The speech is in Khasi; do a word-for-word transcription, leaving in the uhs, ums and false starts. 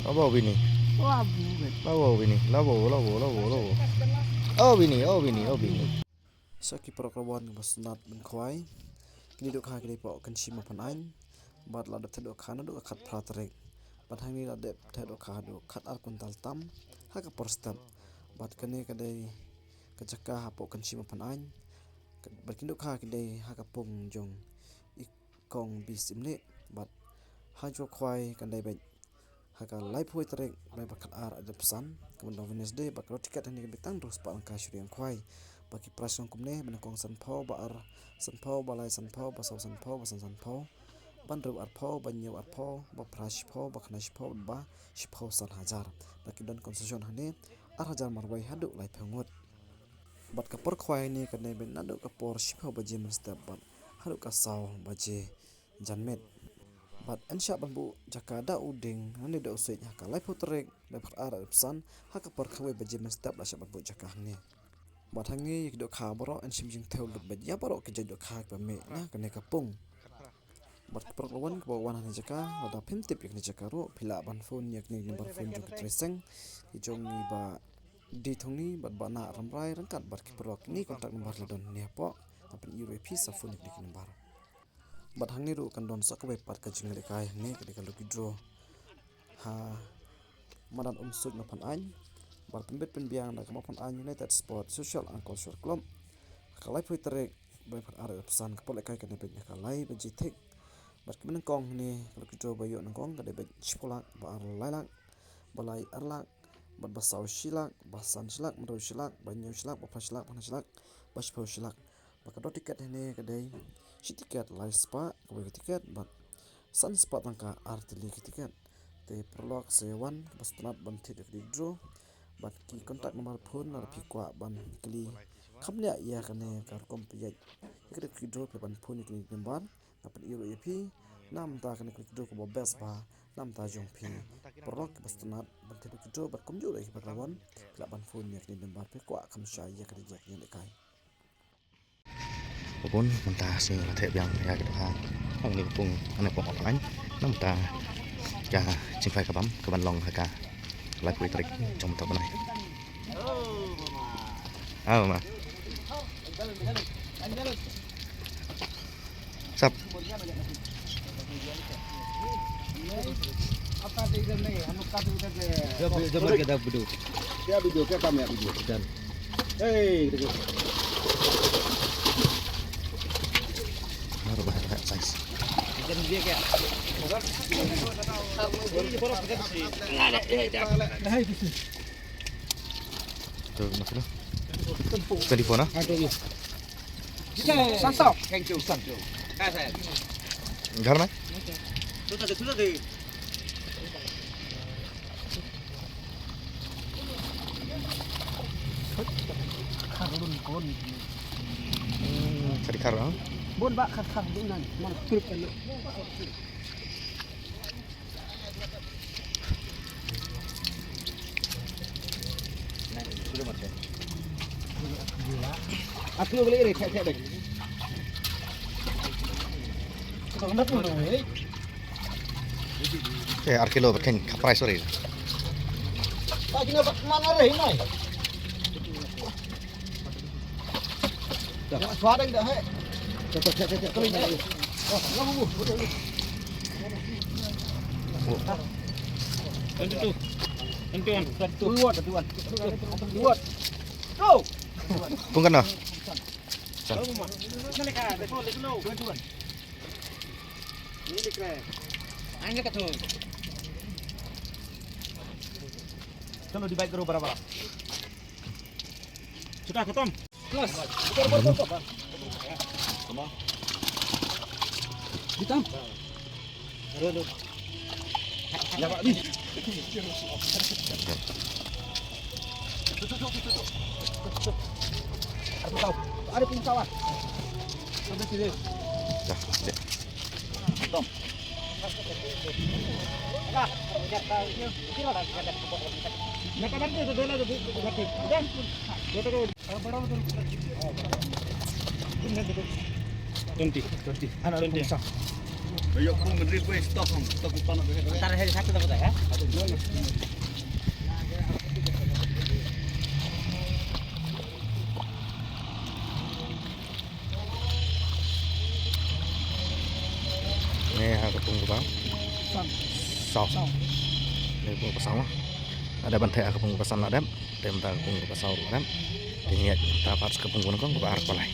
Aba bini. Wah, bukan. Labo bini. Labo, labo, labo, labo. Oh bini, oh bini, oh bini. Sa ki paralok ba wan ba sngewtynnat ban khwai. Kine ki dohkha ki dei hapoh Kynshi Mawphanaiñ. Bad la dep theh dohkha naduh ka khatphra tarik. Bad hangne la dep theh dohkha haduh khatar kwintal tam ha ka por step. Bad kane ka dei ka jaka hapoh Kynshi Mawphanaiñ. Bad kine ki dohkha ki dei ha ka pung jong i Kong B. Syiemlieh. Bad ha jong khwai kan dei beit ha ka laiphew tarik, bnai ba khatar, arphew san, ka ban long Wednesday. Bad ka dor tiket hangne ka dei tang hynriew spah tyngka sha ri ïong khwai. Bad ki prize long kumne: ba nyngkong sanphew, ba ar sanphew, ba lai sanphew, ba saw sanphew, ba san sanphew, ba hynriew arphew, ba hynñiew arphew, ba phra shiphew, ba khyndai shiphew, ba shiphew san hajar. Bad ki don concession hangne ar hajar marwei haduh laiphew ngut. Bad ka por khwai hangne kan dei beit naduh ka por shiphew baje mynstep bad haduh ka saw baje janmiet. Bad yn shah ban buh jaka da u dieng hangne da u siej ha ka laiphew tarik, bnai ba khatar, arphew san, ha ka por khatwei baje mynstep la shah ban buh jaka hangne. Bad hangne ïa ki dohkha baroh yn shim jingthew lut beit ïa baroh ki jait dohkha kiba mih na kane ka pung. Bad ki paralok ba wan, kiba wan ha kane ka jaka, lada phim tip ïa kane ka jaka ruh, phi lah ban phone ïa kane ka number phone jong ka Trei Seng, ki jong i Bah D. Thongni bad Bah Nah Rambrai ryngkat bad ki paralok. Kine ki contact number la don hangne hapoh. Nga pyn-i ruh ïa phi sa phone ïa kine ki number. Bad hangne ruh kan don sa kawei pat ka jingïalehkai hangne, ka dei ka lucky draw ha madan Umsuid Mawphanaiñ. Bad pynbit pynbiang da ka Mawphanaiñ United Sport Social and Cultural Club ha ka laiphew tarik, bnai ba khatar, arphew san. Ka por lehkai kan dei beit na ka lai baje thik. Bad kaba nyngkong hangne, ka lucky draw ba ïoh nyngkong ka dei beit shiphew lak, ba ar lai lak, ba lai ar lak, bad ba saw shi lak, ba san shi lak, ba hynriew shi lak, ba hynñiew shi lak, ba phra shi lak, ba khyndai shi lak, ba shiphew shi lak. Bad ka dor tiket hangne ka dei shi tiket lai spah kawei ka tiket, bad san spah tyngka ar tylli ka tiket. Te paralok, sa ïa wan kiba sngewtynnat ban thied ïa ka lucky draw. Bad ki contact number phone, lada phi kwah ban kylli kham bniah ïa kane ka rukom pynïaid ïa ka lucky draw, phi lah ban phone ïa kine ki number. Nga pyn-i ruh ïa phi, na mynta kane ka lucky draw kaba best bha na bynta jong phi. Paralok, kiba sngewtynnat ban thied ïa ka lucky draw bad kumjuh ruh ïa kiba la wan, phi lah ban phone ïa kine ki number phi kwah kham shai ïa kane ka jingïalehkai. Bun, mynta sngi la theh biang ïa ka dohkha hangne ka pung, hangne pung Mawphanaiñ. Na mynta ka jingkhwai ka bam ka ban long ha ka laiphew tarik jong mynta u bnai. Ah, ma. Sap. Jab, jab, jab, jab, jab. Kya video, kya kam ya video? Hey, देखो। Baru bahaya, bahaya, size. Itu masih lo. Twenty-four na? Santo. Thank you. Santo. Ghar mein? Khar lun kon. Khar khar, ha? Bon ba khar khar dun nan. Man trip kan. Te ar kilo bad khein ka price ori. Twenty-two. Twenty-one. Pung kano? चलो, डिवाइड करो बराबर। छुटा खत्म। प्लस। Twenty. Twenty. Anak twenty. Yo, kung mendri kue stok, stok pan. Ntar hari satu dapat ya. Ni ha ka pung ka ba. Saw. Saw. Ni pung ka ba saw. Ada ban theh ha ka pung ka ba saw la dep. Tem ta ka pung ka ba saw la dep. Ti ngiat ta pat ka pung ka ba ar ka lai.